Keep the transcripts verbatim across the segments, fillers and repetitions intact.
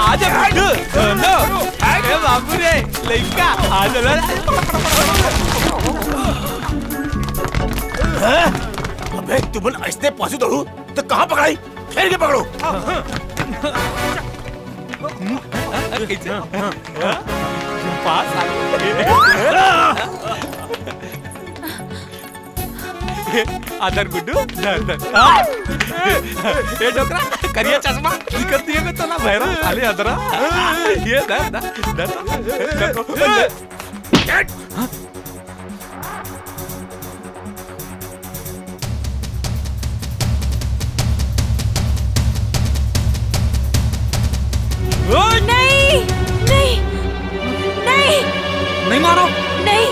आजा गुड्डू, दोनों। ए बाबू रे, लइका, आजा ला। अबे, तुमन अइसने पाछू दौड़ू, त कहाँ पकड़ाई? फेर के पकड़ो। कइसे? पास आ गए। आदर गुड्डू, धर, धर। ए डोकरा, करिया चश्मा, दिखत नहीं है बे तोला भैरा, खाली अदरा। ये धर, धर, धर। नहीं, नहीं, नहीं। नहीं मारो। नहीं।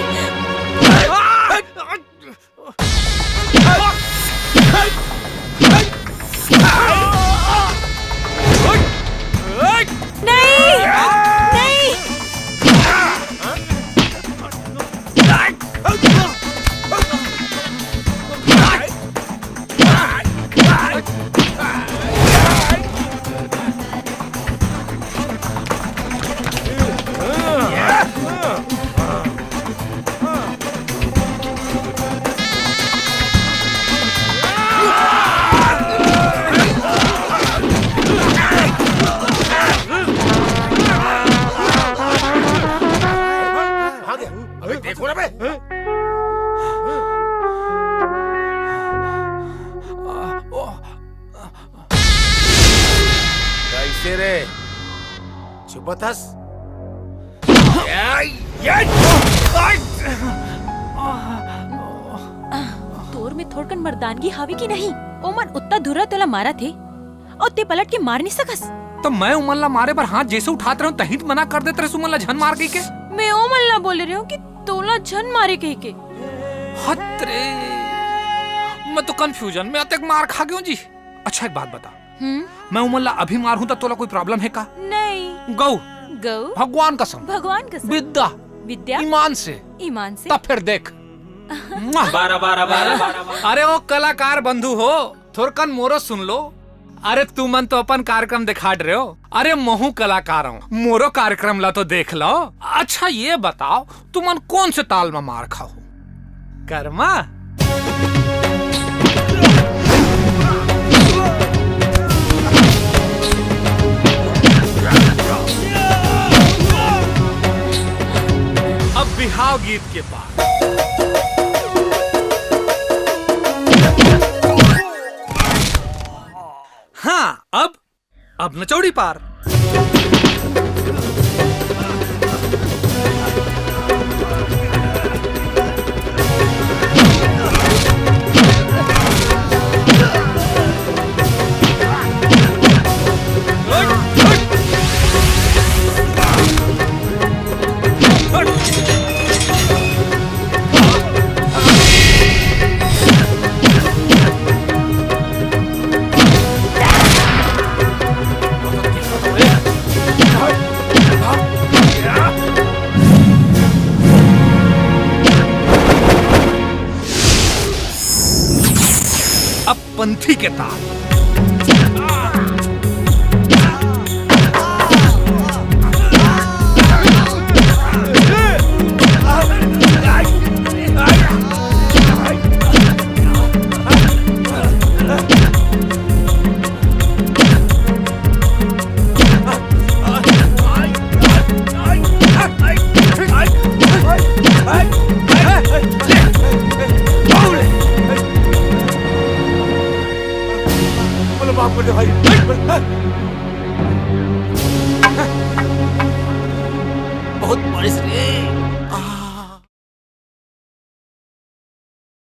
नहीं, नहीं। कहाँ गया? अबे देखो ना बे। कैसे रे? चुप बतस। तोर में थोड़कन मर्दानगी हावे कि नहीं? ओमन उत्ता धुर्रा तोला मारत हे, अउ ते पलट के मार नहीं सकस। त मैं उमन ला मारे बर हाथ जैसे उठात रहूं, तहीं त मना कर देत रहस उमन ला झन मार कहिके। मैं ओमन ला बोले रहूं कि तोला झन मारे कहिके। हत रे, मैं तो confusion में अतेक मार खा गेंव जी। अच्छा, एक बात बता, हम्म? मैं उमन ला अभी मारहूं त तोला कोई problem हे का? नहीं। गऊ? गऊ? भगवान कसम। भगवान कसम। विद्या? विद्या? ईमान से। ईमान से? तब फिर देख। मुआ। बारह, बारह, बारह, बारह। अरे ओ कलाकार बंधु हो, थोरकन मोरो सुन लो। अरे तुमन तो अपन कार्यक्रम दिखा रहे हो, अरे महूं कलाकार हूं, मोरो कार्यक्रम ला तो देख लो। अच्छा ये बताओ, तुमन कौन से ताल में मार खाओ? कर्मा? अब बिहाव गीत के पार। हाँ, अब, अब न चौड़ी पार। अब पंथी के ताल। बाप रे भाई। बहुत बारिश रे।